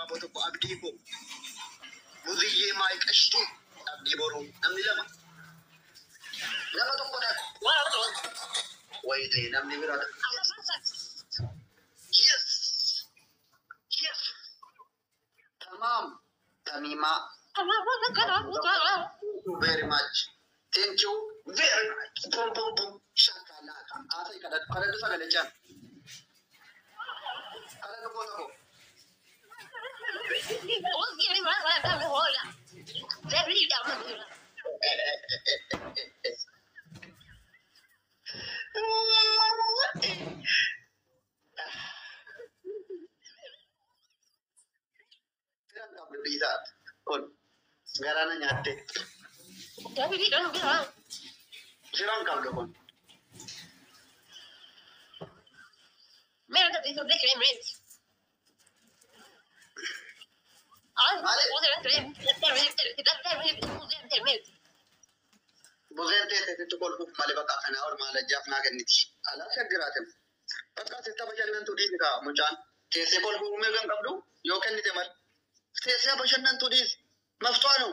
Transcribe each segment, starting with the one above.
Abaaboo tokko abdii koo. Buziyyee maay qashtii abdii boruu namni lama. Nama tokko na. Wayitee namni biraa. Yes! Yes! Tamaam. Tamimaa. Thank you very much. Thank you very much. Boom, boom, boom. Shakalaka. Haasa'e kadhadhu. Kadhadhu sagalee jaan. Kadhadhu goota koo. Firan qabdu dhiisaa. Kun garaana nyaatte. Firan qabdu kun. Buzeen teesseetti kolfuuf malee bakka kanaa ol maal ajjaaf naa kenniti. Alaa shaggiraatem. Bakka asitti bashannantu dhiisi kaa mucaan. Teessee kolfuuf mirga hin qabdu yoo kennite malee. Teessee bashannantu dhiisi. Maftuwaa nu.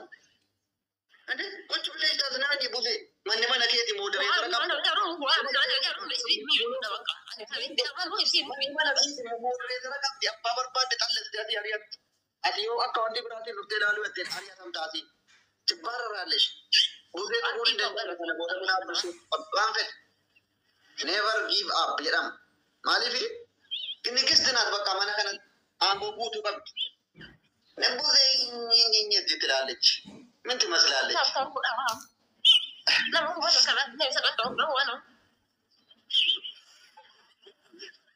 እንዴ ቁጭ ብለሽ ተዝናኝ ቡዜ። Manni mana keeti moderator qabdu. Manni mana keeti moderator qabdi abbaa barbaadde xalleste ati ari'atti. Ati yoo akka wanti biraatiin dhuftee ilaaluu jetteen ari'atamtaasi. Tibbaarraallesh. Buzee ta'uu hin danda'u kana booda mana abbisuu waan fedhe. Never give up jedhama. Maaliif inni gistinaat bakka mana kana aangoo guutuu qabdi. Buzee inni jetti ilaalechi. ምን ትመስላለች?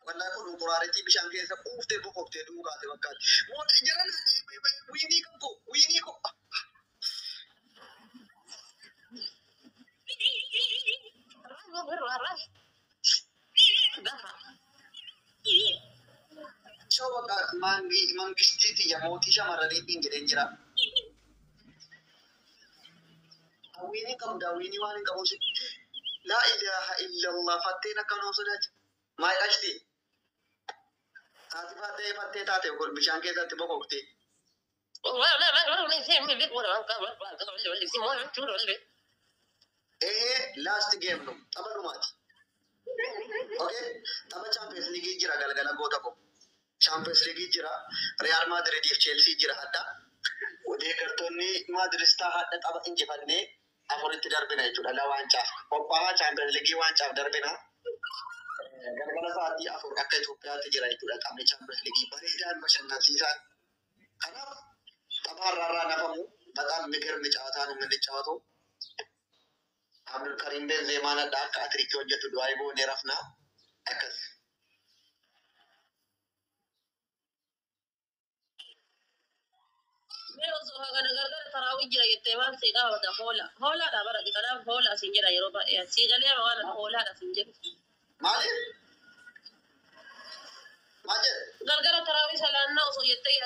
Wallaa kun quraarichi bishaan keessa quuftee boqoftee duukaate fakkaatti. Moota jiran wiinii koo wiinii koo. Shoo bakka mangistii tiyya mootii shamarraniitiin jedheen jira. Wiinii qabda wiinii waan hin qabu. Laa ilaaha illallah fatteen akka nuu sodaachi. Maal qashti? Haati fattee fattee taate kun bishaan keessatti boqoqte. Ehee last game no tapha dhumaati. Okay? Tapha Champions League jira galgala goota ko. Champions League jira. Real Madrid fi Chelsea jira hadda. Deeggartoonni Madridistaa hadda tapha injifannee afuritti darbina jechuudha. La waancaaf. Qophaa'aa Champions League waancaaf darbina. Galgala sa'aatii 4 akka Itoophiyaatti jira jechuudha. Taphni Champions League bareedaan bashannansiisaan. Kanaaf tapha har'aarraa nafamu በጣም የሚገርም ጨዋታ ነው የምንጫወተው። Abdulkarim Benzeemaan hadda akka hat-trick hojjetu du'aa goonee rafnaa akkas. Mee osoo kana gargar taraawii jira jettee maal sii qabata hoola. Hoolaadha bara kanaaf hoolaa siin jedha yeroo baay'ee. Sii galee waan hoolaadha siin jedhu. Maaliif? Maal jedhe? Gargara taraawii salaannaa osoo jettee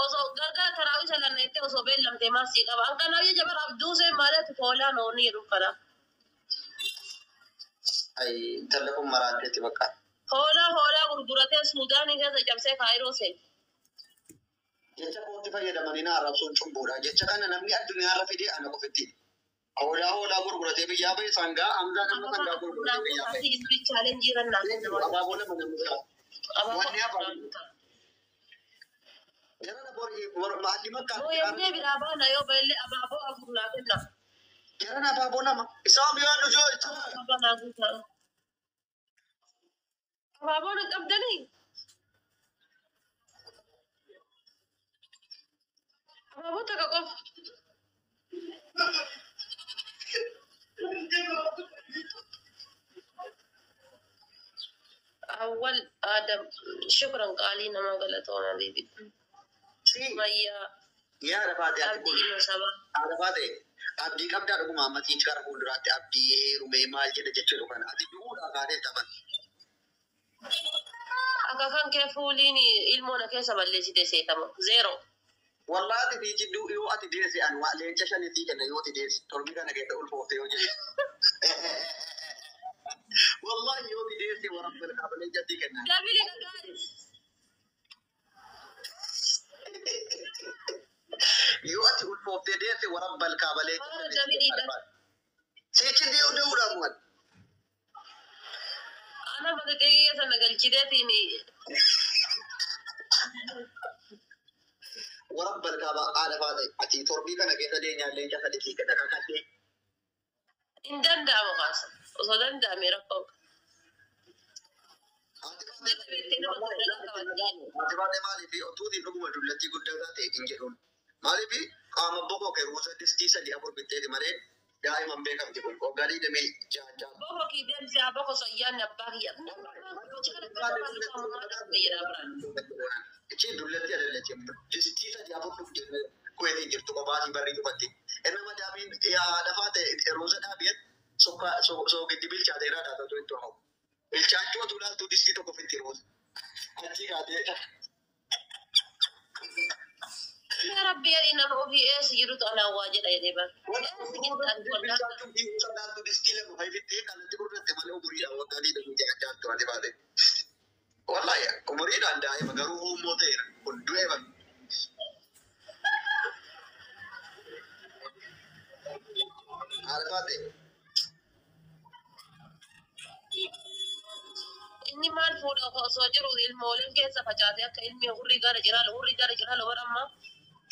osoo gargara taraawii salaannaa jettee osoo beellamtee maal sii qaba. An kanaaf jecha bara abduusee maalati hoolaa noonni jedhu kana. Ay intalli kun maraatteetti bakka. Hoolaa hoolaa gurguratee Suudaanii keessa cabsee Kaayiroo seene. Jecha kootti fayyadamanii na arrabsuun cubbuudha. Jecha kana namni addunyaarra fidee ana qofitti. Hoolaa hoolaa gurguratee biyyaa bahe sangaa Hamzaan amma sangaa gurguratee biyyaa bahe. Abaaboo lama namni biraa. Wanni abaaboo. Jarana bori maalli makkaa. Mooyamnee biraa baana yoo baillee abaaboo afur naa kenna. Jarana abaaboo lama. Isaan biyyaa dhufee Abaaboo naa guutaa. Abaaboon hin qabdanii? Abaaboo takka qofa. Awwal Adam shukran qaalii nama galatooma bibi. Mayyaa Yaa baatee ati abdii kun ilma sabaa. haadha baatee abdii qabdaa dhuguma ammatiin gara fuulduraatti abdii heerumee maal jedha jechuudha kana ati du'uudhaa kaatee taphan. Akka kan kee fuuliin ilmoo na keessa balleessite seetama. Zeero. Wallahi fi jidduu yoo ati deesse an waa leenca shanitii kenna yoo ati deesse torbii kana keessa ulfoofte yoo jedhe. Wallahi yoo ati deesse warabbil kaaba leenca sii kenna. Dabili dhagaadis. Gaafa si ulfooftee deesse warra balkaa balee. Maal damii dhiidha. Sichi dee'uudhaan waan. Ana mata kiyya sana galchiteetiin. Warra balkaa haadha faate ati torbii kana keessa deenyaan leenca sadi sii kenna kakadhee. Hin danda'amu kaasa. Osoo danda'ame rakkoo. Haati faate maaliif otuutiin dhuguma dullattii guddaa taate hin jedhuun. Maaliif qaama bokoo kee ruuza distii sadii afur bitteeti malee daa'iman beekamti kun waggaa 26 ja'a. Boko kii deemsi haa boko soyyaan abbaa kiyya. Ichi dullatti adallechi distii sadii afur dhugde kuweetiin jirtu qophaasii barrii cufatti. Inni madaamiin lafaa ta'e ruuza dhaabiyyan soogiddi bilchaate irraa dhaabatu itti hafu. Bilchaachuu otuu laaltuu distii tokko fitti ruuza. Achii kaatee. Yaa Rabbi, jedhi nama ofii eessa jirutu anaan waa jedha jedhee bara. Eessa jirtu ati qonnaa? Bilchaachuu ruuza laaltuu distii lama fayyadee kalatti gurratte malee umuriidhaan waggaa 26 jaattu ati baate. Wallahi umuriidhaan daa'ima garuu uummoo ta'eera. Kun du'ee bara. Haala baate. Inni maal fuudha osoo jiru ilmooleen keessa facaasee akka ilmi hurrii gara jiraalo hurrii gara jiraalo bara ammaa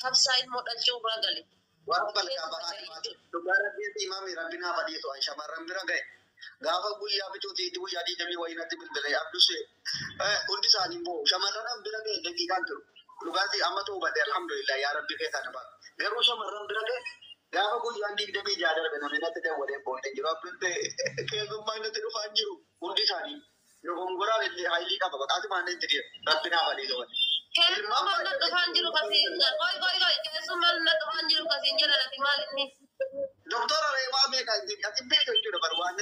tabsaa ilmoo dhalchuu irraa gale. Warra balkaa bahaa baate. Dhugaa rabbii imaami rabbi naa badhiisu an shamarran bira ga'e. Gaafa guyyaa bituutii guyyaa 20 wayii natti bilbilee abdusee hundi isaanii immoo shamarran bira ga'e daqiiqaan turu. Dhugaatii amma ta'uu badde alhamdulillah yaa rabbi keessaa na ba'a. Garuu shamarran bira ga'e gaafa guyyaan 26 darbe namni natti dawwalee boo'ee jiru. Abdusee keessummaa natti dhufaa hin jiru hundi isaanii. Dogongoraan illee haayilii qaba baqaati maanneen jedhee rabbi naa badhiisu malee. Keessummaan na dhufaan jiru kasiin qoy qoy qoy keessummaan na dhufaan jiru kasiin jedhan ati maal inni? Doktora reebaa meeqa ati beektu jechuudha bar waan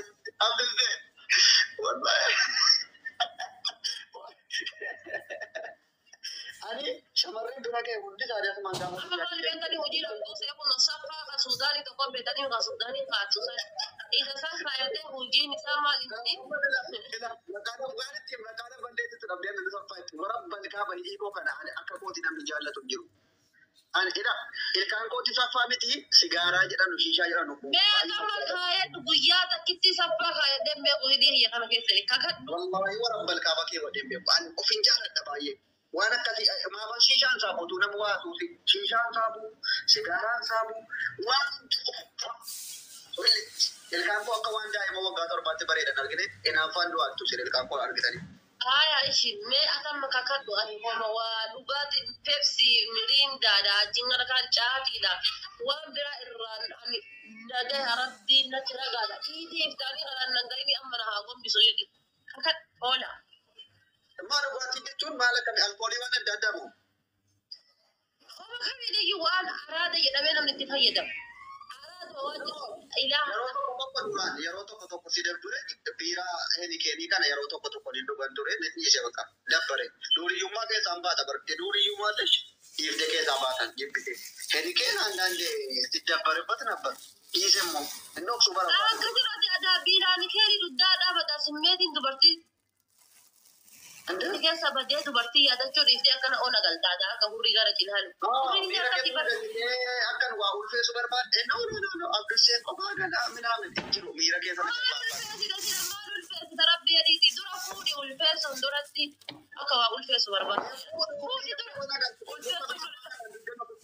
abdusee. Wallahi. Ani shamarreen bira ga'e hundi isaanii asumaan gaafa Amma maal beektanii hojii dhabduu kun saffaa kan Suudaanii tokko beektanii kan Suudaanii kaatu san. Isa san kaayatee hojiin isaa maal inni? Maqaan balleessitu dhabdee namni saffaa itti warra balkaa bahii koo kana ani akka kooti namni jaallatu hin jiru. Ani ila ilkaan kooti saffaa miti sigaaraa jedhanu shiishaa jedhanu. Mee amma kaayadhu guyyaa takkitti saffaa kaayadhee beeku hidhii kiyya kana keessa kakadhu. Wallahi warra balkaa bakkee godhee beeku. Ani ofin jaalladha baay'ee. Waan akkasii maafan shiishaan saabuutu nama waa suusi. Shiishaan saabuu, sigaaraan saabuu, waan ilkaan koo akka waan daa'ima waggaa 7tti bareedan argine hinaaffaan du'aattu sin ilkaan koo argitanii. Haya ishi mee atamma kakadhu ani homa waa dhugaatii Pepsi Mirindaadha achiin kan caatiidha waan biraa irraan ani nagaya rabbiin natti ragaadha dhiitii iftaanii kanaan nagayni amma na haa gombisu jedhi kakadhu oola. Maal dhugaatii jechuun maal akkamii alkoolii waan adda addaa moo? Homa kamiiyyuu waan araada jedhamee namni itti fayyadamu. Araaduma waan jedhamu ilaa Yeroo tokko tokko duraan yeroo tokko tokko si dabdure biiraa Heineken kana yeroo tokko tokko ni dhugan ture ni dhiise bakka dabbare. Duuriyyummaa keessaan baata barte duuriyyummaa ta'e dhiifte keessaa baatan jibbite. Heineken አንዳንዴ ሲደበርበት ነበር. Dhiise immoo inni obsu bara. Akka jiru ati aadaa biiraan keeri dugdaa dhaabata simmeetiin dubartii keessa badee dubartii yaadachuu dhiiftee akkana ona galtaadha akka hurrii gara cinaalu. Hurriin Miira akkasii keessa bara. galchitee akkan waa ulfeessu barbaadde no no no no abdusseen kophaa galaa minaamin hin jiru miira keessa Maal ulfeessita sila maal ulfeessita rabbi adiiti dura fuudhi ulfeessuun duratti akka waa ulfeessu barbaada. Fuudhi dura ulfeessuun dura.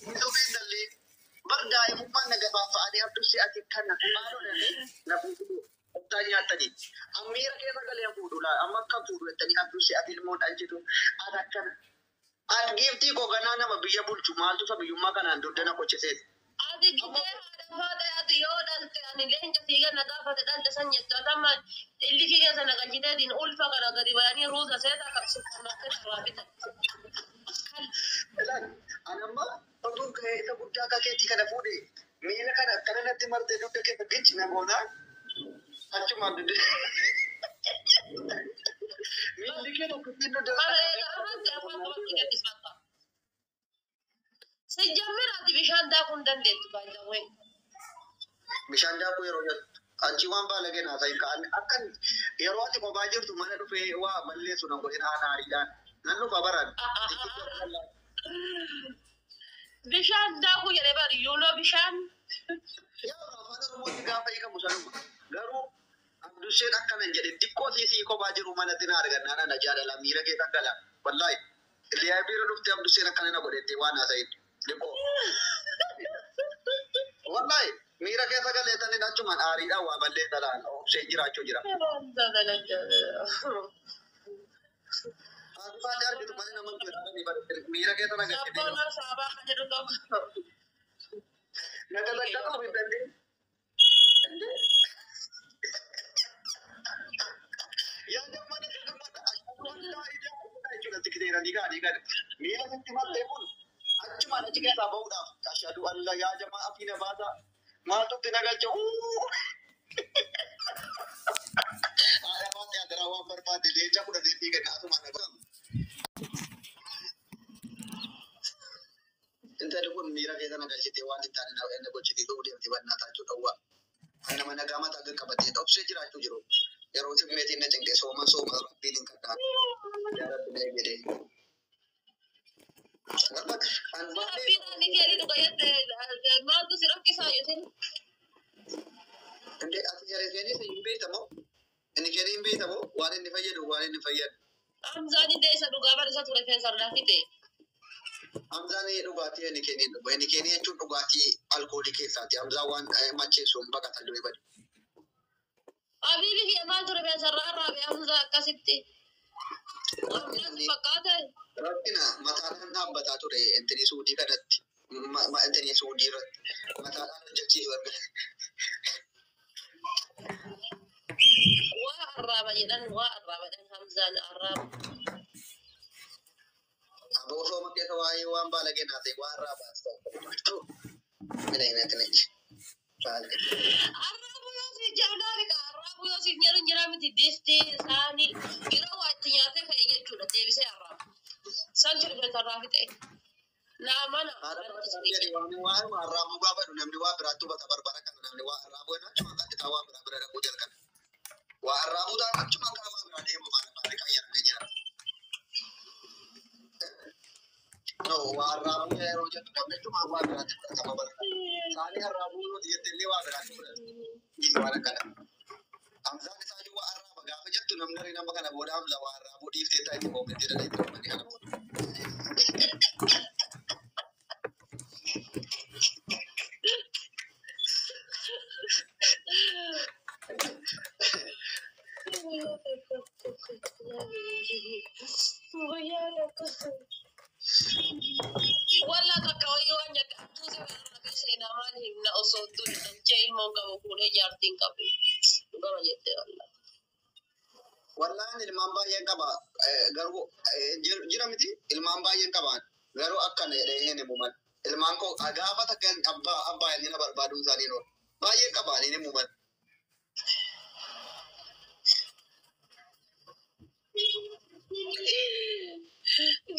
Bar daa'imummaan na gabaafa'anii abdussee ati kana maaloo dandee na fuudhu qottaa nyaattanii. Miira keessa galee fuudhu laa amma akka fuudhu jettanii abdussee ati ilmoo dhalchitu ati akkana. Ati giiftii koo ganaa nama biyya bulchu maaltu sabiyyummaa kanaan dugda na qochiseeti. Ati gitee haadha faate ati yoo dhalte ani leenca fiigan na gaafate dhalte san jettu ati amma illikii keessa na galchiteetiin ulfa kana gadi bayanii ruuza seeta akka supermarket irraa bitan. Ilaali, ani amma otuun ka'ee isa guddaa akka keetii kana fuudhe miila kana akkana natti martee dugda keessa gichi na goonaa achumaan dugda. Miilli kee tokko ittiin dugda. Kana eega amatti afaan qabatti gadhisfatta. Sijjammir ati bishaan daakuu hin dandeettu baay'ee. Bishaan daakuu yeroo jettu achi waan baalagee naa ta'e ka'an akkan yeroo ati kophaa jirtu mana dhufee waa balleessu nan godhin haala hariidhaan nan dhufa baran. Bishaan daakuu jedhee bara. Water, you know bishaan? Yaa afaan Oromootti gaafa hiikamu sanuma. Garuu Abdusheen akkana hin jedhin xiqqoo siisii kophaa jiru manatti na argannaa nana jaalala miira keessa gala. Wallaahi. Liyaa biira dhuftee Abdusheen akkana na godhette waan haasa'in. Xiqqoo. Wallaahi miira keessa galeetanii achumaan aariidhaan waa ballee dhalaan obsee jiraachuu jira. Haati argitu malee nama hin jedhu miira keessa na galchite. Sabboonaa saabaa kan jedhu tokko. Naga lakkaa'uuf hin dandeenye. Yaa gammada gammada ashadu an laa ilaaha illallah jechuudha tikiteeranii ga'anii gadi. Miila sitti mattee kun achumaan achi keessaa bahuudhaaf ashadu an laa yaa jamaa afiina baasaa maaltu itti nagalche uu. Haadha baatee adaraa waan barbaade leenca fudhatee fiigan asumaan dhabamu. Intalli kun miira keessa nagalchitee waan hin taane na gochitee ta'uu deemti bannaa taachuu dhowwaa. Nama nagaa mataa qaqqabatee dhoksee jiraachuu jiru. Yeroo simmeetiin na cinqe sooman sooma rabbiin hin kadhaan. Yaa Rabbi na eegedee. An baay'ee Rabbiin ani keelii dhuga jette maaltu si rakkisaa jetin. Inde ati jaree keenis hin beektamoo? Inni keenya hin beektamoo? Waan inni fayyadu waan inni fayyadu. Hamzaan illee isa dhugaa bar isa ture keessa irraa fixe. Hamzaan dhugaatii inni keenya dhugu. Inni keenya jechuun dhugaatii alkoolii keessaati. Hamzaan waan macheessuun baqatan du'e bade. Habiibi kiyya maal ture keessa irraa arraabe Hamzaa akkasitti. Hamzaan fakkaate. Rakkina mataadhaan dhaabbataa ture intini suudii kanatti. Intini suudii irratti mataadhaan hojjechiisu argina. Waa arraaba jedhan waa arraaba jedhan Hamzaan arraaba. Aboo sooma keessa waa'ee waan baalagee naa ta'e waa irraa baasta. Mina hin Baalagee. Arraabu yoo siif jedhu laaliqa arraabu yoo siif jedhu hin jiraa miti distii isaanii yeroo waa itti nyaatee ka'e jechuudha deebisee arraaba. San ture keessa irraa fixe. Naa mana Haadha natti baatee jedhi waan waan arraabuu gaafa jedhu namni waa biraatti hubata barbara kana namni waa arraabuu jennu achuma qaxxitaa waa biraa bira dhaquu jalqabe. Waa arraabuu ta'a achuma karaa waa biraa deemu maal maal qayyarame jira. No waa arraabuu yeroo jettu namni achuma waa biraatti fudhatama bara. Saanii arraabuu yoo jette illee waa biraatti fudhata. Waan akkana. Hamzaan isaayyuu waa arraaba gaafa jettu namni nama kana booda Hamza waa arraabuu dhiiftee taa'e itti koomentee dhala itti uummanni kana booda. Guyyaa tokko. Walla takka wayii waan nyaadhe abtuusi arrabee seenaa maal himna osoo tun dhalchee ilmoon qabu fuudhee jaartiin qabu. Dhugama jette walla. Wallaan ilmaan baay'een qaba garuu jira miti ilmaan baay'een qabaan garuu akkana jedhee hin himu mal. Ilmaan koo gaafa takka abbaa abbaa inni na barbaaduu isaanii noonu. Baay'een qabaan hin himu mal.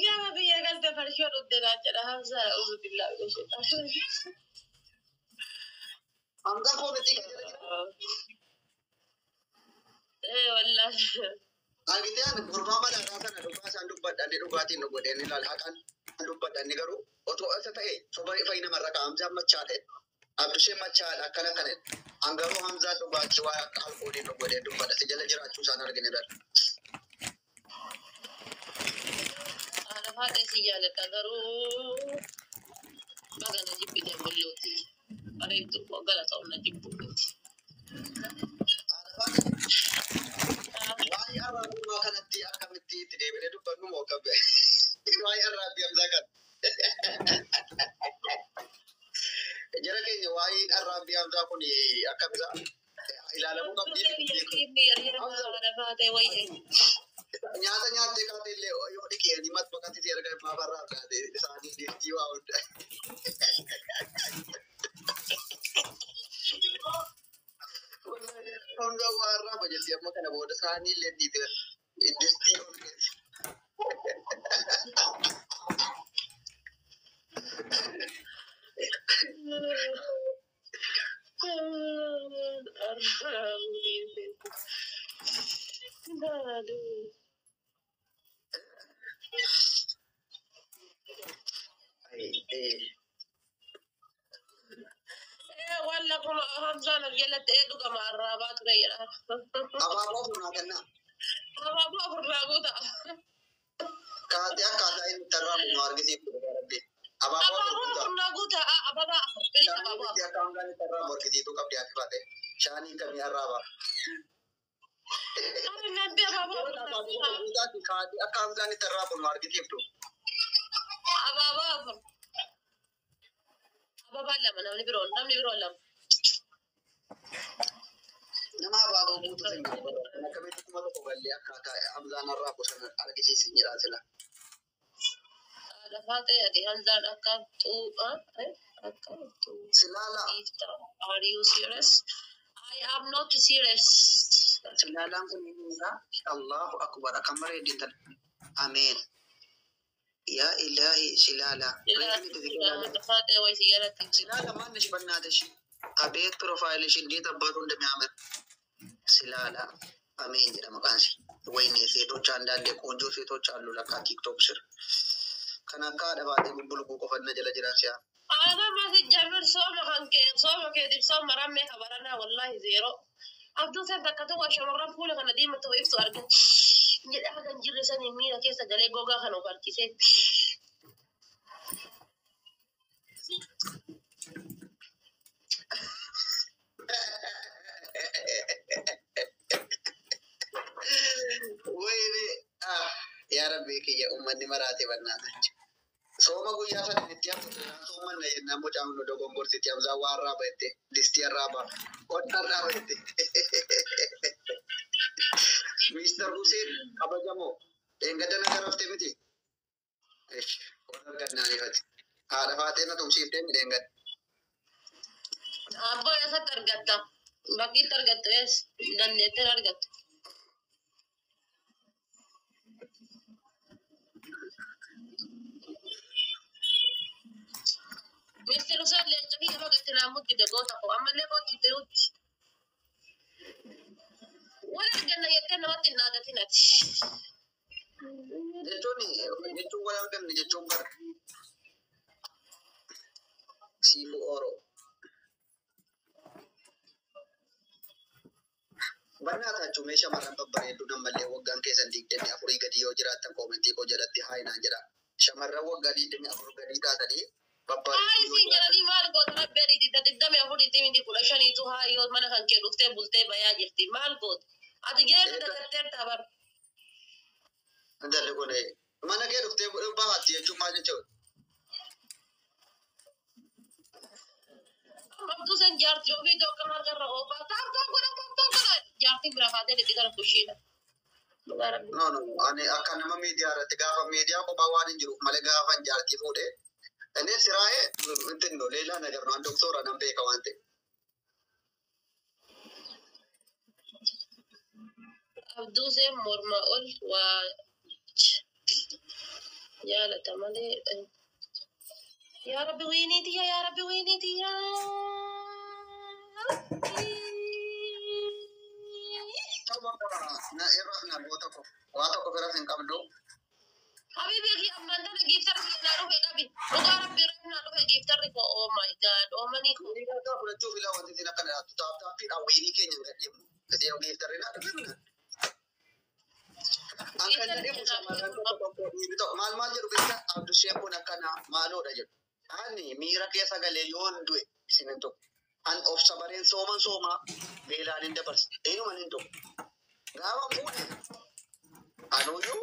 Gama biyya galte farshoo dhugde naan jedha Hamzaa uzu billaa godhe. Hamza koo miti kan jala jira. Eh wallaahi. Argitee ani gurbaa madaadhaa sana dhugaa isaan dubbadha inni dhugaatiin nu godhee inni ilaala haqaan dubbadha inni garuu otoo isa ta'e soba fa'i namarra ka'a Hamzaan machaadha. Abdusheen machaadha akkana kana. An garuu Hamzaan dhugaatii waa akka alkoolii nu godhee dubbadha si jala jiraachuu isaan argine dhala. Haadha faatee si jaaladha garuu baga na jibbite mul'ooti. Bareeddu koo galata na jibbu miti. Haadha faatee waa'ee arraabummaa kanatti akkamitti itti deebinee dubbannu moo qabbe? Waa'ee arraabbii Hamzaa kana. Jara keenya waa'een arraabbii Hamzaa kun akkamisa ilaalamuu qabdi. Haadha faatee wayii. Nyaata nyaattee kaatee illee yoo dhiqee matbaqatti si erga maaf arraabdaate isaanii dhiiftii waa hunda. Hamzaa waa arraaba jetti amma kana booda isaanii illee dhiite distii ol geessi. Hamzaan of jalatti ee dhugama arraabaa ture jedha. Abaaboo afur naa kennaa. Abaaboo afur naa guuta. Kaatee akkaataa inni itti arraabu nu argisiiftu dhugaa rabbi. Abaaboo afur Abaaboo guutaa. afur naa guuta. Abaabaa afur. Filis Shaanii abaaboo miti afur. akka hangaan itti arraabu argisiisuu qabdi ati baate. Shaanii kamii arraaba? Ani nambi abaaboo afur naa Abaaboo guuta. afur guutaati kaatee akka hangaan itti arraabu nu argisiiftu. Abaaboo afur. Abaabaa lama namni biroo lama. Nama abaaboo guutu sin jiru. Akkamitti 1000 gallee akkaataa Hamzaan arraabu sana argisiisin jedhaa sila. Lafaa ta'e ati Hamzaan akka xuuxa akka Silaala. xuuxa. Are you serious? I am not serious. Silaalaan kun eenyudha? Allahu akbar, akkam bareeddi intala. Ameen. Yaa ilaahi silaala. Lafaa ta'e wayii si jalatti. Silaala ማነሽ በእናትሽ? አቤት profile ሽ እንዴት አባቱ እንደሚያምር። ስላላ አሜን jedha maqaan ishee. ወይኔ ሴቶች አንዳንዴ ቆንጆ ሴቶች አሉ ለካ ቲክቶክ ስር kan akka haadha baatee bubbulguu qofanna jala jiran si'a. Ana masi jamir sooma kan kee sooma keetiif sooma rammee kabaranaa wallahi zero. Abduu sen takka tokko shamarran fuula kana diimatu ibsu arge. Jedhe haga hin jirre sanii miira keessa galee gogaa kana of harkisee. ወይኔ yaa rabbii kiyya, uummanni maraate bannaatachi. Sooma guyyaa sana itti hafu soomanna jennaan mucaan nu dogongorsitti Hamzaan waa arraaba jette, distii arraaba, qonna arraaba jette. Mister Hussein kabajamoo dheengadda na garaftee miti. Ish, waan argannaan ifati. Haadha faatee na tumsiiftee mi dheengadda. Abbaa eessatti argatta? Bakkiitti argattu ees dandeetteen argattu. Mister Hussein leenca kiyya maqatti naamutti goota koo ammallee kootti jirutti. Wal arganna jettee namatti hin dhaadatin ati. Jechuun wal arganne jechuun bara siifu oro. Barnaataachuu mee shamarran babbareedduu nammallee waggaan keessan 24 gadii yoo jiraattan comment koo jalatti haa naan jedha. Shamarran waggaa 24 gadii taatanii Haa babbareedduu yoo isin jedhanii maal goota rabbi adiiti 24 miti 15tu haa yoo mana kan kee dhuftee bultee bayaa jirti maal goota? Ati jireenya dagatteerta bar. Intalli kun mana kee dhuftee bahaatti jechuun maal jechuudha? Abduu sen jaartii ofii tokko harkarra oofaa tap tap godha tap tap godha jaartiin bira kaatee itti gara kushiidha. Dhugaa rabbi. No, no, ani akka nama miidiyaa irratti gaafa miidiyaa kophaa waan hin jiruuf malee gaafa jaartii fuudhee እኔ ስራዬ እንትን ነው፣ ሌላ ነገር ነው። አንድ ዶክተር nan beeka waan ta'e. Abduu sen morma ol waa jaalata malee. Yaa Rabbi wiiniitiya, yaa Rabbi wiiniitiya. Ta'u bakka na irra na goota ko waa tokko biras hin qabdu. Habibi ki ammaan tana gifter ri naa dhufe qabi. Dhugaa Rabbi irra naa dhufe gifter ri ko, oh my God, oh mani ko. Wiinii gargaa fudhachuuf ilaa wanti isin akkana dhaattu tap tapiidhaan wiinii keenya hin gadhiifnu. Isin gifter ri naa dhufe mina. An kan Gifter ri jedhamu naa shamarran dhufe. tokko tokko dhiirri tokko maal maal jedhu beektaa, Abdusheen kun akkana maaloodha jedhu. Ani miira keessa galee yoon du'e isin hin tokko. An of sabareen sooman soomaa beelaan hin dabarsa. Eenyuman hin tokko. Gaafa fuudhe anuyyuu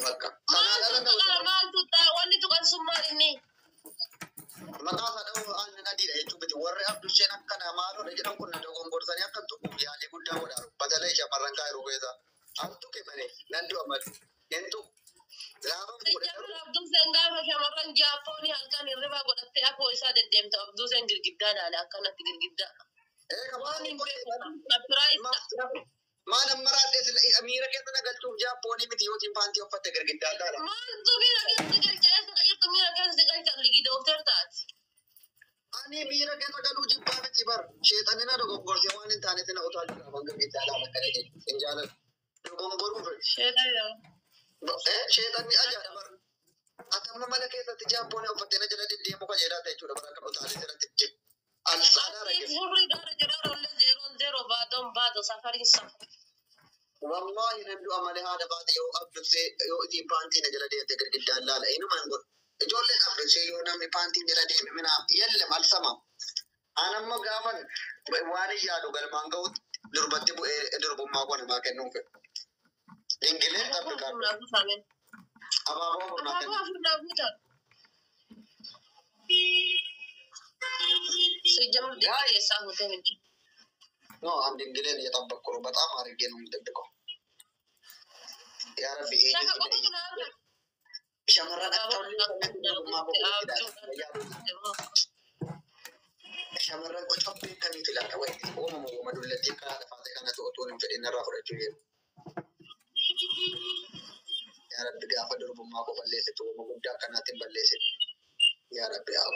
bakka. Maal Sanaan ala tuttu nama qara maal tuttaa wanni tuqan sun maal inni? Maqaa isaa dha'uu aannan adiidha jechuun miti. Warri Abdusheen akkana maaloodha jedhan kun na dogongorsanii akka tuquuf yaalii guddaa godhaaru. Batalee shamarran kaayiruu keessa. An tuqe malee nan du'a malee. Hin tuqu. Gaafa fuudhe Sijjamir garuu Abduu Sen gaafa shamarran Jaappoonii halkan hirribaa godhattee afoo isaa deddeemtu Abduu Sen girgiddaa laala akkanatti girgiddaa. Ee Waan kabaasni hin kun beeku surprise. Maal ammaraadhee sila miira keessa na galchuuf Jaappoonii miti yootiin paantii uffatte girgiddaa laala. Maaltu miira keessa galcha eessa ka jirtu miira keessa galcha ligidoofteer taati. Ani miira keessa galuu jibbaa miti bar. Sheexanni na dogongorsee waan hin taanetti na utaalchu gaafa girgiddaa laala akkana jedhu. Hin jaalladhu. Dogongoruu fedhu. Sheexanni. Sheexanni ajaa'idha bar. Ati amma mana keessatti Jaappoonii uffattee na jala deddeemuu qajeelaa ta'e jechuudha bara akka utaalee sirratti. Alsaanaa Ati rakkise. furrii gaara jira. afariin safu. Wallahi nan du'a malee haadha baate yoo abdulsee yoo itiin paantiin jala deemte girgiddaan laala inuma hin godhu. Ijoolleen abdulsee yoo namni paantiin jala deeme minaa yelle mal sama. An amma gaafan waan hin yaadu galmaan ga'utti durbatti bu'ee durbummaa koo namaa kennuun fedhu. Ingileen Abaaboo xabbiqaa afur naa guutame. abaaboo afur naa Abaaboo kennu. afur naa guuta. Sijjamur dinqii keessaa fuutee miti. No, አንድ እንግሌን እየጠበቅኩ ነው። በጣም አድርጌ ነው የምጠብቀው። ያ ረቢ Shaka qofa kana harka. shamarran akka Abaaboo ollee afur naa durbummaa guute. koo Abjuu shamarran qocobbee akkamiitu ilaala wayi uumama uuma dullattii karaa lafaate kanatu otoo hin fedhin irraa fudhachuu jedhu. Yaa Rabbi gaafa durbummaa koo balleessitu uuma guddaa akkanaatiin balleessitu. Yaa Rabbi haa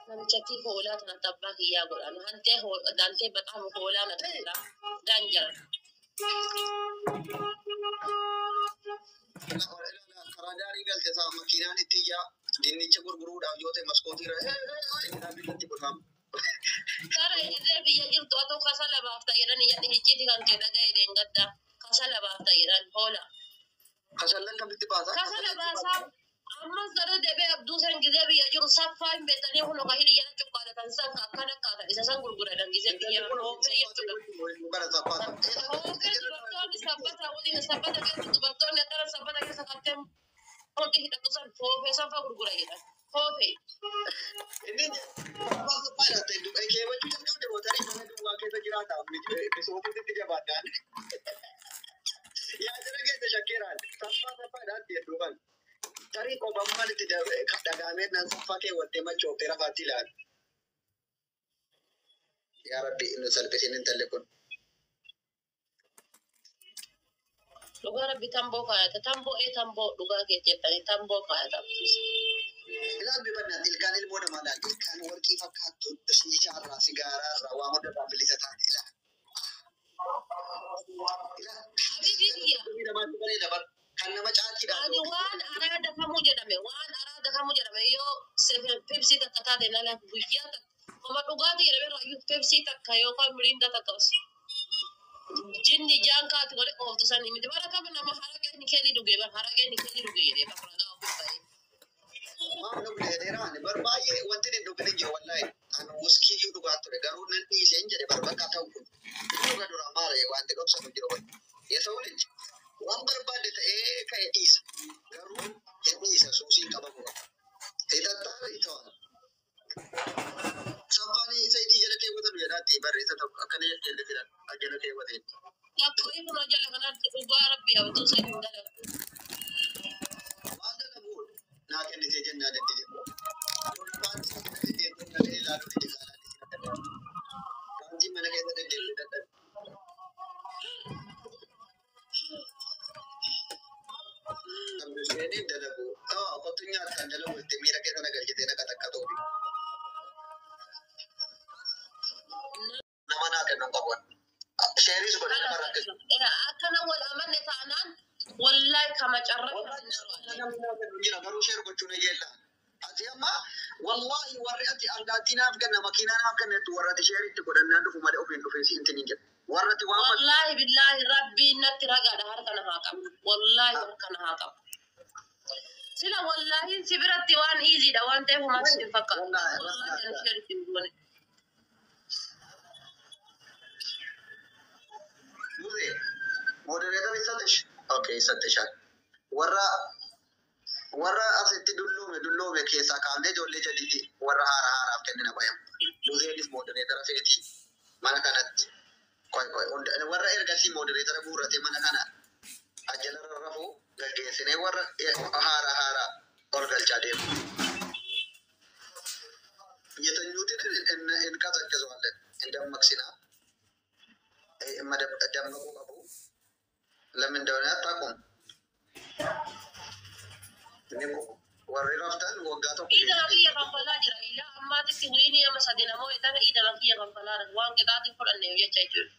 Namichatti hoolaa kanatti abbaa kiyyaa godhan. Hantee hantee batamu hoolaa natti jira. Daanjara. Karaa gaarii galte isaa makiinaan itti ijaa dinnicha gurguruudhaaf yoo ta'e maskootii irra irratti godhamu. Kara ijjee biyya jirtu atoo kasa labaaf ta'edhan icciiti kan kee dhaga'e deengadda. Kasa labaaf ta'edhan hoola. Kasallan kamitti baasaa? Kasa labaasaa ammas gara deebee abduu san gizee biyya jiru saffaa hin beektanii kun ka hidhi jala cuqqaalatan san ka akkana akkaatan isa san gurguradhan gizee biyya hoofee jechuudha. Hoofee dubartoonni sabbata waliin sabbata keessa dubartoonni akkana sabbata keessa kattee hundi hidhatu san hoofee san fa gurgura jedhan. Hoofee. Tarii qobammaan itti dhagaamee naan saffaa keewwattee machooftee rafaatti ilaali. Yaa Rabbi nu salphisiin intalli kun. Dhugaa rabbi tamboo kaayata. Tamboo ee tamboo dhugaa keetti jettanii tamboo kaayata. Ilaal bifannaan ilkaan ilmoo namaa laal ilkaan warqii fakkaattu shiishaarraa sigaaraarraa waa hundarraa bilisa taate ilaal. Ilaal. Habiibii kiyya. Namaatti bareeda bar kan nama caatiidhaan. Ani waan araada kamuu jedhame waan araada kamuu jedhame yoo pepsii takka taate nala guyyaa takka homa dhugaatii jedhame raayyuu pepsii takka yookaan miriinda takka jinni jaan kaati godhe ooftu san miti bara kam nama haraqee ni keelii dhugee bara haraqee ni keelii dhugee jedhee bara ragaa ofii ba'ee. Maal dhugne jedheera ani bar baay'ee wanti hin dhugne hin jiru wallaahi. Ani wuskii iyyuu dhugaa ture garuu nan dhiiseen jedhe bar bakka ta'u kun. Dhuga dura maal wanti dhoksamu jiru wal. Yeesoo liji waan barbaade ta'ee ka'e dhiisa. Garuu hin dhiisa suusiin qabamu qaba. Hidhattaa itoo. Saffaan isa hidhii jala keewwatan jedhaatti barreessa tokko akkana jettee filan jala keewwateen. Takku ifuma jala kanatti dhugaa rabbi abduu san hin dalagu. Waan dalaguun naa kennitee jennaa daddi jedhu. Paantii mana deddeebi'uu malee ilaaluu dide gaalaa Paantii mana keessa deddeebi'uu dadhabe. Abduseenii dalagu. Kottu nyaataan dalagu itti miira keessa na galchitee na qaxaqqaxoo. Nama naa kennu hin qabu. Sheeris godhe nama rakkisu. Akkana wal amanne taanaan wallahi kama carraa Jira garuu sheer gochuun eeyyella. Ati amma wallahi warri ati argaattii naaf kenna makiinaa naaf kenna jettu warra ati sheeritti godhannaan dhufu malee ofiin dhufee si intin hin jedhu. Warra ati waan Wallahi billahi rabbiin natti ragaadha harka na haa qabu. Wallahi harka na haa qabu. Sila wallahi si biratti waan iiziidha waan ta'eef homaa sitti hin fakkaatu. Wallahi ani sheeritti hin goone. Muzee modereetar isaatish. Okay isaattishaan. Warra warra asitti dulloome dulloome keessaa kaafnee ijoollee jadiidi warra haara haaraaf kennina qoyam. Muzeenis modereetara feeti mana kanatti. Qoy qoy warra ergasii modereetara guurratee mana kana ajjala rarrafuu gaggeessinee warra haara haara ol galchaa deemu. የተኙትን እንቀሰቅሰዋለን እንደመቅሲና ደመቁ ቀቡ ለምን እንደሆነ አታውቁም። Warri raftan waggaa tokko Iidama kiyya kanfalaa jira. Ilaa ammaatitti wiinii ama sadi namoo itana iidama kiyya kanfalaa jira. Waan qixaatiin fudhanneef jecha jechuudha.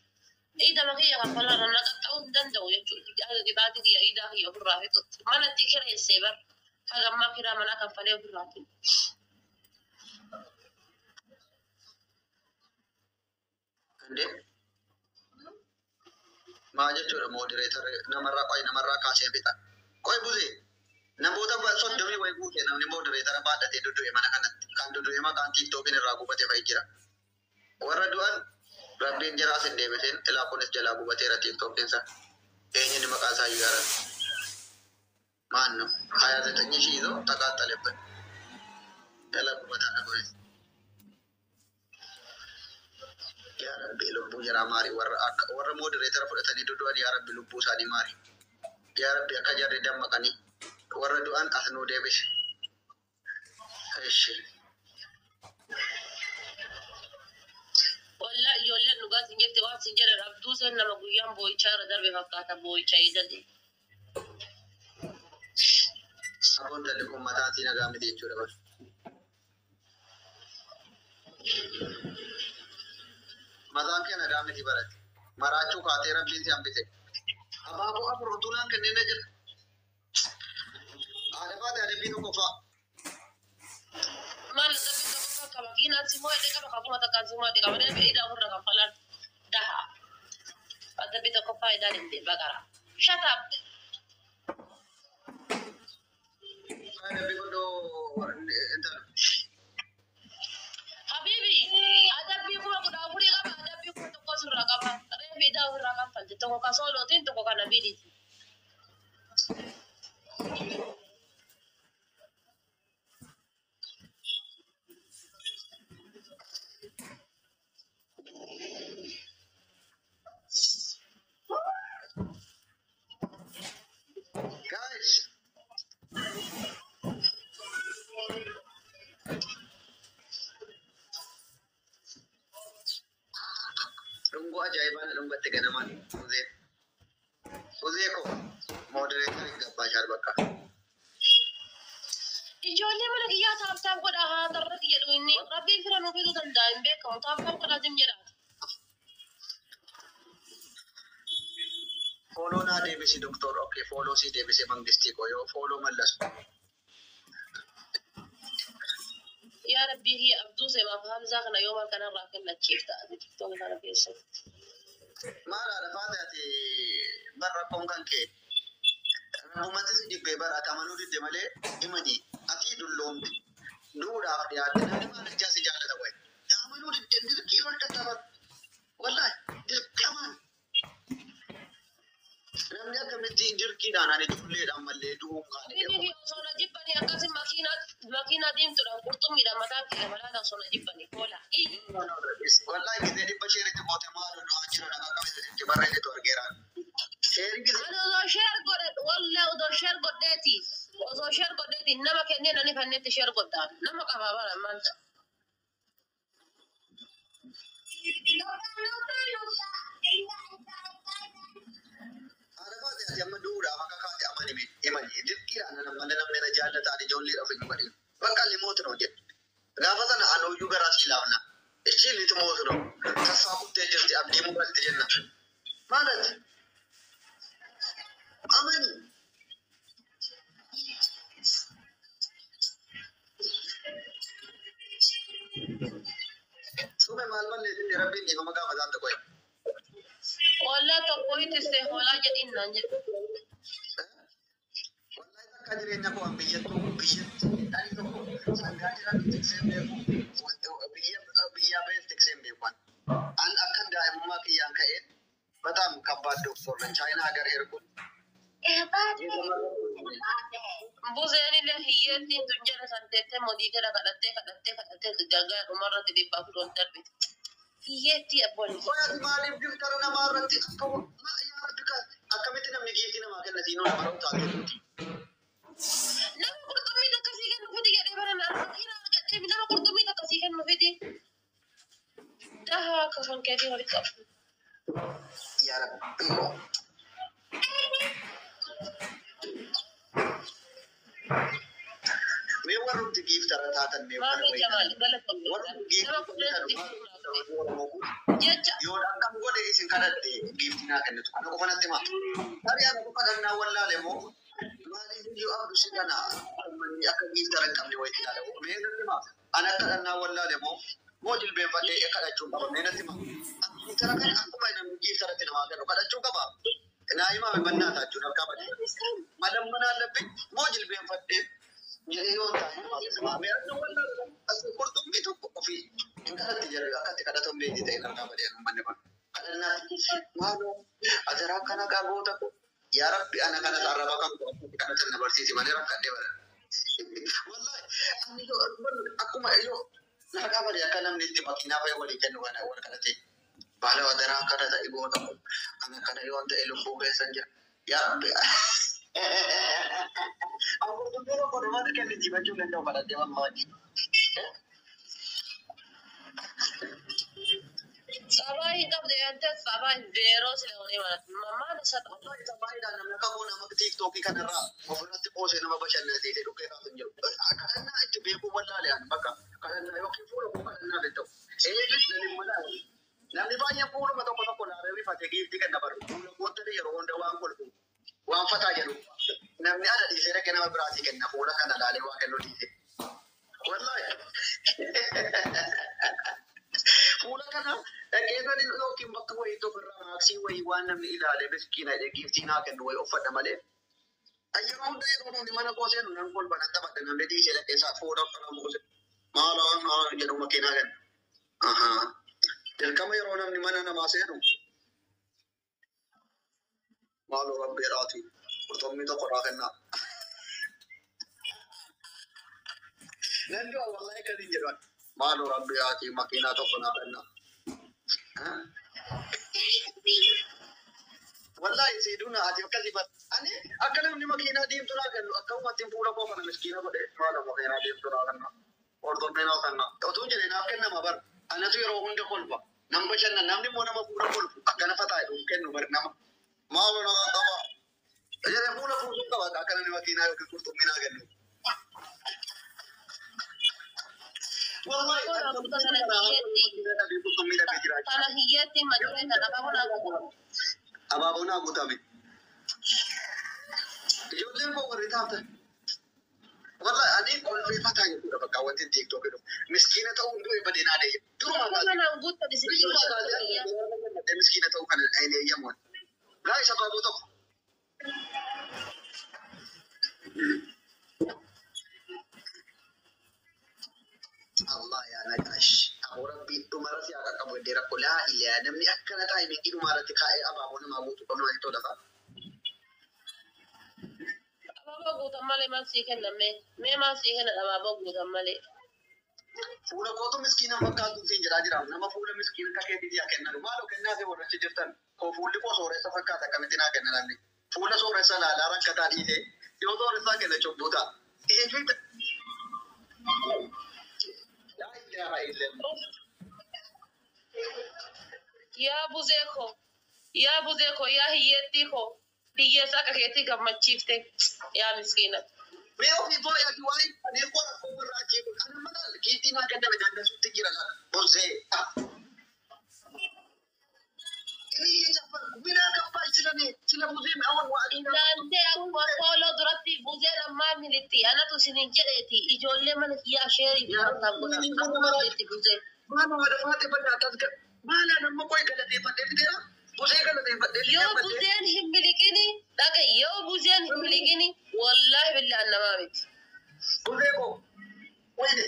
Iidama kiyya kanfalaa jira. Na qaxxa'uu hin danda'u jechuudha. Qixaatii kiyya iidaa kiyya ofirraa fixutti. Manatti kireessee bar haga ammaa kiraa manaa kanfalee ofirraa fixu. እንዴ Maal jechuudha moderator namarraa qoy namarraa kaasee fixa. Qoy buze namoota 30 wayi guute namni moderator baadhatee duddu'e mana kanatti kan duddu'e maqaan tiiktookiin irraa gubate fa'i jira. Warra du'an rabbiin jiraas hin deebisin ilaa kunis jalaa gubateera tiiktookiinsa. Eenyuun maqaa isaa iyyuu yaadatu. ማን ነው? 29,000 ይዞ ተቃጠለበት። Jala gubataadha kunis. Yaa Rabbi lubbuu jaraa maari warra akka warra moderator fudhatanii dudu'an yaa Rabbi lubbuu isaanii maari. Yaa Rabbi akka jarri dammaqanii warra du'an as nuu deebisi. Ishi. Wallaa ijoolleen dhugaa sin jette waan sin jedhan abduu seen nama guyyaan boo'ichaa irra darbe fakkaata boo'icha eegale. Saboon jalli kun mataan sii nagaa miti jechuudha bara. Mataan kee nagaa miti barate. Maraachuu kaatee rabbiin si hambise. Abaaboo afur utuu naan kennee na jira. Haadha baate adabbii tokko fa'a. Maal adabbii tokko fa'a qaba makiinaan si mo'ee qaba kakuma takkaan si mo'ee qaba deebi'ee hidhaa ofirra kanfalaan daha. Adabbii tokko fa'a hidhaan hin deema baqara. Shut up. Adabbii godhoo intala. Habibi, adabbii 14,000 qaba, adabbii 1,000 sirraa qaba. Reefi hidhaa ofirraa kanfalte tokko kan soolootiin tokko kan abiidhiiti. Guys, dhungoo ajaa'ibaa na dhungatte ganamaan Uzee. Uzee koo moderator ይገባሻል በቃ። Ijoollee mana kiyyaa tap tap godhaa haa tarratti jedhu inni rabbiin fira nuuf fiduu danda'a hin beekamu tap tap godhaa zim jedhaati. Follow naa deebisi doktor. Okay, follow si deebise mangistii koo yoo follow mallasu. Yaa Rabbii kiyya abduu seemaaf Hamzaa kana yooma kanarraa kennachiifta ati tiktook kana keessatti. Maal haadha faate ati bar rakkoon kan kee. Uummati si dhibbee bar ati amanuu didde malee himanii ati dulloomte. Duudhaaf dhiyaatte namni maal ijaa si jaallata wayi. Amanuu didde dirqii rakkata bar. Wallaahi dirqamaan. Namni akkamitti dirqiidhaan ani ijoolleedhaan mallee du'uun kaane. Inni osoo na jibbanii akkasi makiinaa diimtuudhaan qurxummiidhaan mataan kiyya malaata osoo na jibbanii hoola. Wallaahi gisee dhibba sheeritti goote maal du'aa jira nagaa qabisa jettee barreessitu argeeraan. Sheeri gisee Ani osoo share godhe wallee osoo share godheeti nama kenneen ani fannetti share godhaan nama qabaa bara maal ta'a. Haadha baate ati amma du'uudhaaf akka kaate amani himani dirqiidhaan namni namni na jaallata ani ijoolleedhaaf hin godhin. Bakka limooti noo jedhe. Gaafa sana anooyyuu garaa si laafna. Ishii litimooti noo. Tasaa kuttee jirti abdii muraatti jenna. Maalati? Amani. Sume maal malleessite rabbiin dhiifama gaafataan tokko. Wallee tokko ittiste hoolaa jedhin naan jedhu. Wallahi takka jireenya koo an biyyattuu biyyattuu dhali tokko sangaa jedhan tikseen beeku biyya biyyaa ba'ees tikseen beeku an. An akka daa'imummaa kiyyaan ka'een በጣም ከባድ ዶክተር ነኝ። ቻይና ሀገር ሄድኩኝ። Buzeen illee hiyyeettiin tun jala san teettee modiitera kadhattee kadhattee kadhattee gargaara dhumarratti 400 ol darbite. Hiyyeettii abboon Qoy ati maaliif giftara namaa irratti akka yaa Rabbi akkamitti namni giiftii namaa kenna siinoo nama ra'u taatee tuuti. Nama qurxummii akkasii kennu fidi jedhee bara makiinaa argadhee nama qurxummii akkasii kennu fidi. Daha akka kan keetii walitti qabu. Yaa Rabbi. Mee warrumti giiftara taatan mee Maamii Jamaal galatoomne. warrumti Nama giiftii kudhanitti Oromoo kun jecha yoo akkam godhe isin kadhadhe giiftii naa kennitu kana qofa natti himaa. Tarii ana qofa kadhannaa wallaale moo maaliif iyyuu abdu si kana uummanni akka giiftara hin qabne wayitti ilaala. Mee natti himaa. Ana kadhannaa wallaale moo moo jilbeenfadhee kadhachuun qaba mee natti himaa. Giiftara kana akkuma namni giiftaratti namaa kennu kadhachuu qaba. Naa himaa mannaa taachuun harkaa badee. Malammanaa allabbi moo jilbeenfadhee jedhee yoo taa'e qurxummii tokko ofii hin kadhatti jedhu akkatti kadhatan beekti ta'e harkaa badee uummanni kun. Kadhannaati maaloo ajaraa akkana qaboota ko yaa rabbi ana kana arraba kan akkatti kadhatan na barsiisi malee rakkadhee bara. Wallahi ani akkuma yoo harkaa badee akka namni itti makiinaa fa'a walii kennu kana wal kadhatee. Baala wadaraa akkana ta'e goota ko ana kana yoo ta'e lubbuu keessan jira. Yaa rabbi. Qurxummii tokko namatti kenne jibachuu danda'u kadhadhee wallahi. Sabaa hin qabde ante sabaa zeeroo ስለሆነ ማለት ነው። ማን ሰጠ? Baay'inaan namni kamuu nama tiiktookii kanarraa ofirratti qoosee nama bashannansiisee dhukkee kaasu hin jiru. Kadhannaa itti beekuu wallaalee ani bakka kadhannaa yookiin fuula koo kadhannaa ta'u. Eegas namni mana namni baay'een fuuluma tokko tokko laalee rifatee giiftii kenna baru. Fuula kootti yeroo hunda waan kolfu waan fataa jedhu. Namni ana dhiisee dhaqee nama biraatii kenna fuula kana laalee waa kennu dhiisee. Wallaahi. Fuula kana dhaqeessanii yookiin bakka wayii tokko irraa maaksii wayii waan namni ilaalee miskiina jedhee giiftii naa kennu wayii uffadha malee. Yeroo hunda yeroo namni mana koo seenu nan kolfa nan taphadha namni dhiisee dhaqeessaa fuula kana buuse. Maaloo maaloo jedhu makiinaa kennu. Ahaa. Dirqama yeroo namni mana namaa seenu maaloo rabbi jedhaati qurxummii tokko naa kennaa. Nan du'a wallahi kan hin jedhan. Maaloo rabbi jedhaati makiinaa tokko naa kennaa. Wallahi siiduna ati akkasii bar ani akka namni makiinaa diimtuu naa kennu akka uummattiin fuula koo kana miskiina godhe maala makiinaa diimtuu naa kenna qurxummii naa kenna utuu jedhee naaf kennama bar anatu yeroo hunda kolfa nan bashannan namni immoo nama fuula kolfu akkana fataa jedhu kennu bar nama maaloo nama qaba jedhee fuula fuusuu qaba akka namni makiinaa yookiin qurxummii naa kennu. Wallahi qurxummii dhabee jiraachuu. Kana hiyyeetti makiinaa kana abaaboo naa guutu. Abaaboo naa guutame. Ijoolleen koo warri taaftan. Wallahi ani kolfeeffataa jechuudha bakka wanti tiiktookii dhufu. Miskiina ta'uun du'e badee naa deeyya. Duruma Abaaboo kaasee. naa guutte Duruma kaasee miskiina ta'uu kana hin eeyyamu. Gaa'is abaaboo tokko. Allah yaa naqaash. Aboo rabbii dhumarra si haa qaqqabu iddee rakkoo laa ilaa namni akkana taa'e miidhii dhumarratti kaa'ee abaaboo namaa guutuu qabnu waan tola fa'a. Abaaboo guutan malee maal sii kenna mee? Mee maal sii kenna abaaboo guutan malee? Fuula kootu miskiina fakkaatu siin jedhaa jira. Nama fuula miskiina akka keetii yaa kennan. Maaloo kennaa fi warra achi jirtan. Koo fuulli koo sooressa fakkaata akkamitti naa kenna namni. Fuula sooressa laalaa rakkataa dhiisee yoo sooressaa kenna cubbuu ta'a. Eefii laa ilaaha illallah. Yaa buzee koo, yaa buzee koo, yaa hiyyeettii koo, hiyyeessa akka keetii gammachiifte yaa miskiina. Mee ofii boo'e ati waa'ee ani koo rakkoo irraa achii kun ani mana giiftii naa kenname dandasuutti jira laata. Borsee. Inni minaa gabbaa silanii sila buzee mi'aawwan waa Ilaaltee akkuma kooloo duratti buzeen ammaa militti anatu isinin jedheeti ijoollee mana kiyyaa sheerii fi harkaan godha. Akkuma itti buzee. Maal haadha faate baddaa akkas gad maala nama qoy galateeffadhee fideera busee galateeffadhee Yoo fidee buzeen hin miliqini dhaga yoo buzeen hin miliqini wallaahi billaan namaa miti. busee koo ወይኔ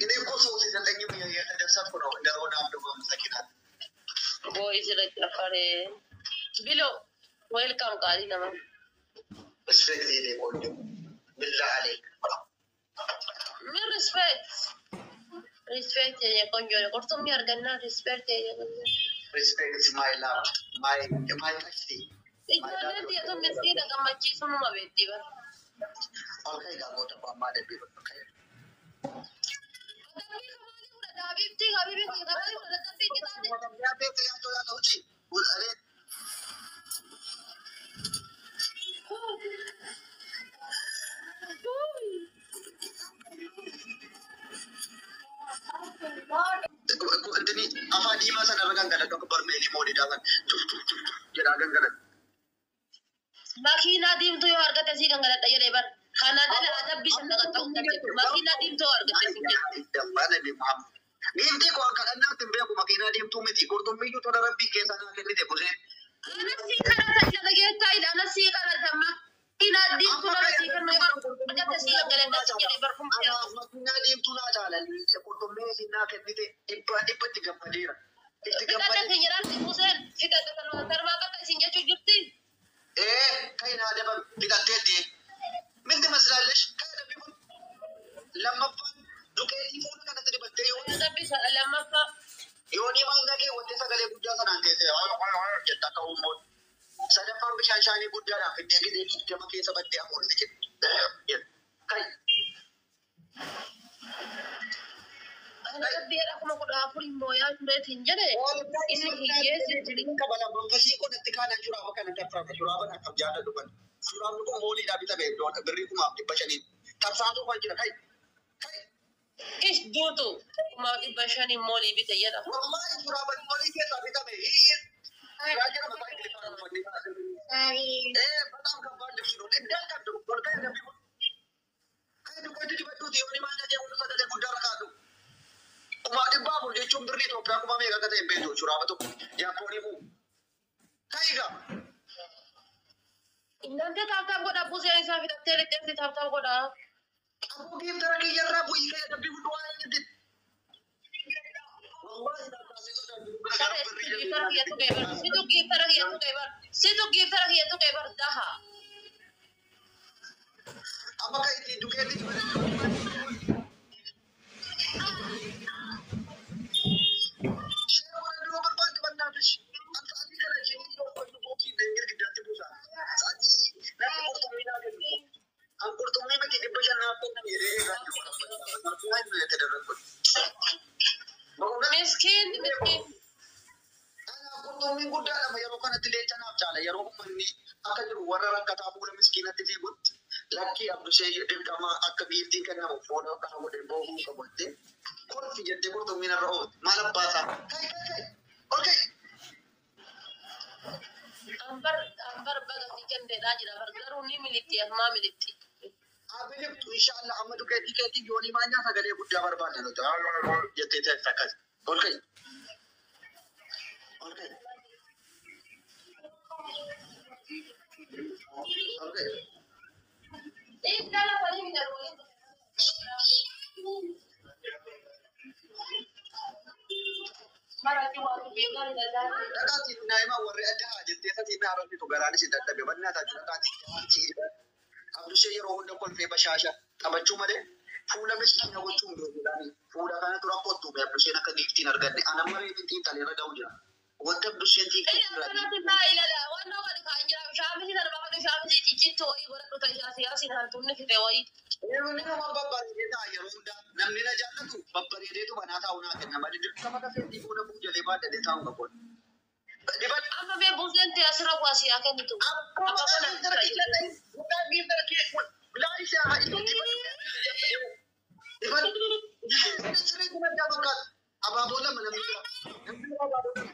እኔ እኮ ሰው ሲሰጠኝ የተደሰትኩ ነው። እንደሆነ አምድጎ መሰኪናል Booyi sira cafaree. Bilo welcome qaalii namaa. ሪስፔክት የኔ ቆንጆ ብላ አለኝ። Mi respect. Respect የኔ ቆንጆ ነው። qurxummii argannaa respect የኔ ቆንጆ። ሪስፔክት ማይ ላቭ ማይ ማይ ታክሲ Ijoolleen biyya miskiina gammachiisuu numa beekti bara. ኦልከይ ጋር ቦታ ማ ደቢ በቃ Adabbii kamaalii fudhata? Habiibtii habiibii kamaalii fudhata? Adabbii qixaate. Intini afaan diimaa sana irra gangaladhu akka barmeelii moodidhaa kan tuf tuf tuf tuf jedhaa gangaladhu. Makiinaa diimtuu yoo argatte sii gangaladha jedhee bara. Kanaan ala adabbii sana qaxxa'uu hin dandeenyu. Makiinaa diimtuu yoo argatte siin jedhu. Nabi Muhammad. Giiftii koo kadhannaatti hin beeku makiinaa deemtuu miti. Qurxummiyyuu tola rabbii keessa naa kennite buseen. Anasii kadhata ila dhageettaa ila anasii kadhata makiinaa diimtuu nama sii kennu yoo sii gaggalandaa si jedhe barfum. Anaaf makiinaa deemtuu naa caalan qurxummii isin naa kennite dhibbaa dhibbatti gammadeera. Itti Fixadhe gammadee. si jedhaan Huseen fixadhe tarmaa bakka isin jechuu jirti. Ee kan naa daban fixatteetti. Minti maslaallesh kan dabbi kun lammaffaan duqeetii fuula kanatti dibattee yoo Dabbi lammaffaa. yoonii maal dhagee wanti sagalee guddaa sanaan teessee jetta akka uummoon. Sadaffaan bishaan shaanii guddaadhaan fiddee gidee 20 keessa baddee afuurti jedhe. Kai. Ana rabbi jedha 14,000 mooyaa tureetiin jedhe inni hiyyeessi. Qabala manfasii kun itti kaanan shuraaba kana tarsaasa shuraaban akkam jaalladhu kan. Shuraabni kun mooliidhaa bitame iddoon birrii 5,500. Tarsaasuu kan jira kai. Kai. Ish duutu 5,500 moolii bite jedha. Wallahi shuraaban moolii keessaa bitame. Hiis. Raajaa nama baay'ee Ingiliffaan uffanni. Ee በጣም ከባድ ልብስ ነው። እንዳልቀዱ ወልቃ ደቢ kai dukkatti dibadhuuti yooni maal dhagee wanta sagalee guddaa rakaatu. 400,000 jechuun birrii Itoophiyaa kuma meeqa akka ta'e hin beektu shuraaba tokko Jaappoonii buu. Kai gaa. Innante tap tap godha buseen isaa fixattee lixxeessi tap tap godha. Aboo giiftara kiyyarraa bu'ii ka'e dabbii hundi waan inni Wallahi Saree situ giiftara kiyya tuqee bar situ giiftara kiyya tuqee bar situ giiftara kiyya tuqee bar daha. Amma kan itti dukeetti dibadhu. Shee godhadhu yoo barbaadde bannaatish. Akka adii kana isheen yoo uffatu bookii na girgiddaatti buusa. Sa'aatii namni qurxummii naa kennu. An qurxummii miti 500 naaf kenname jedhee eegaa jiru. የተደረግኩት በእውነት Miskiin miskiin. Anaaf qurxummiin guddaadha yeroo kanatti leenca naaf caala yeroo uummanni akka jiru warra rakkataa fuula miskiinatti fiigutti lakkii abdushee dirqama akka giiftiin kennamu fuula kana godhee boohuu qabu jettee kolfi jettee qurxummiin irra oolte maal abbaasaa kai kai kai ol kai. Ambar ambar baga si kenneedhaa jira bar garuu ni militti ammaa militti. Abiliftu inshallah amma dukeetii keetii yoonii maanyaa sagalee guddaa barbaadna nuti jettee ta'e akkas ol kai ol kai ol kai. Dhala falii miidhagu. Maraatti waan beekan danda'an. Dhaqaatiin naa'ima warri adda haa jettee satiin na arrabsitu garaanis hin dadhabe bannaa taatu dhaqaatiin Abdushee yeroo hunda kolfee bashaasha taphachuu malee fuula miskiina gochuun beekuudhaan fuula kanatu rakkootu be Abdusheen akka giiftiin arganne ana marii xiinxalee irra ga'u jira. Wanti Abdusheen Ila xiinxalee irra kanatti naa ilala waan nama kan jira shaamisi sana baafadhu shaamisi ciccittu wayii godhadhu ta'e siyaasiin hantuunni fixe wayii. Namni nama babbareedee ta'a yeroo hundaa namni na jaallatu babbareedeetu manaa taa'u naa kenna malee dirqama kafeetii fuula buujalee baadhadhee taa'u qabu. Dibadhu. Amma mee buuseen ta'e asirra waa siyaa kennitu. Akkuma giiftara kiyya ta'e mucaa giiftara kiyya laa ishee haa itti dibadhu. Dibadhu. Sirrii kun addaa fakkaata. Abaaboo lama namni bira. Namni bira abaaboo lama.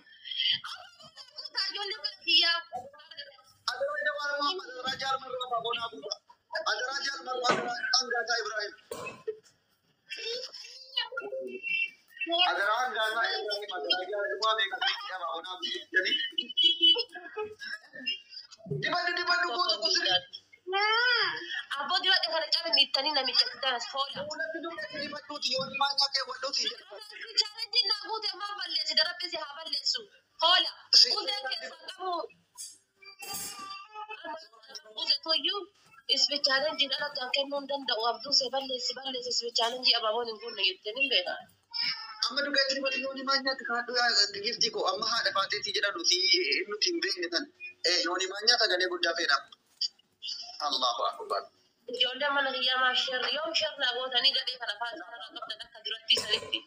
Ijoollee bira kiyyaa. Adaraa Jawaar Mohammad, Adaraa Jaal Marroo abaaboo naa buusa. Adaraa Jaal Marroo, Adaraa Angaasaa Ibrahim. Adaraa Angaasaa Ibrahim, Adaraa Jaal Marroo meeqa abaaboo naa buusa jedhanii. Dibadhu dibadhu gootu kusirri. Abboo dibadhe kana cabin ittanii namicha danas hoola. Fuulatti dubbatti dibadhuuti yoo maanyaa kee wadhuuti jedhu. Chaalenjiin naa guute maal balleessi darabbi si haa balleessu. Hoola. Buuseen keessaa qabu. Buuse toyyuu isbi chaalenjiin alatti an kennuu hin danda'u abduusee balleessi balleessi isbi chaalenjii abaaboon hin guunne jettee hin beekaa. Amma dukkatti dibadhu yoo maanyaatti kaadhu giftii koo amma haadha faateetii jedhan nuti nuti hin beekne tan. Yoo maanyaa sagalee guddaa feena. Allahu akbar. Ijoollee mana kiyyaa maa sherri yoom sherraa gootanii gadhee kana fa'aa isaanirraa qabdan akka duratti sanitti.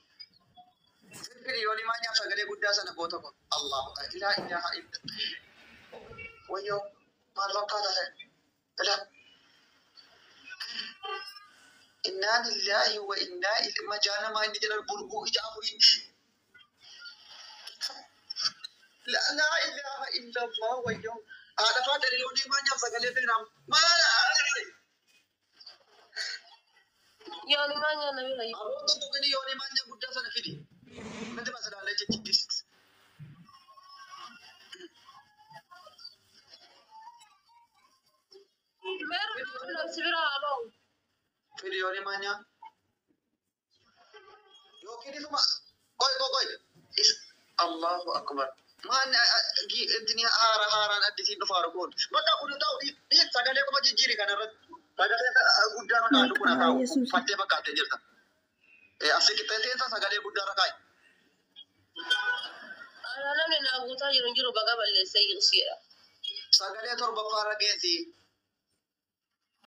Firfiri yoo maanyaa sagalee guddaa sana goota kun. Allahu laa ilaaha illa. Wayyoo maal fakkaata ta'e. Ilaa. Innaa lillaahi wa innaa ilaihi majaanamaa inni jedhan bulguu ija afuriin. Laa ilaaha illa Allah wayyoo. Haadha faatee yoo maanyaaf sagalee feenaam. Maal? Yooni maanyaa na bira Aboon tuttuqini yoo maanyaa guddaa sana fidi. ምን ትመስላለች እቺ ድስት? Meera si bira haa ba'u. Firiyooni maanya yookiin isuma qoy qoy qoy is Allahu akbar maan intini haara haaraan addisiin dhufaaru kun bakka kun ta'u dhiif sagalee kuma jijjiiri kana irratti sagalee guddaa irra kaa'u kun Maqaa haa Yesuus. Fattee fakkaattee jirta. Asii qixxeeteensa sagalee guddaa irra kaa'i. Ana namni naa guutaa jiru hin jiru baga balleessee jiru siidha. Sagalee torbaffaa irra geessi.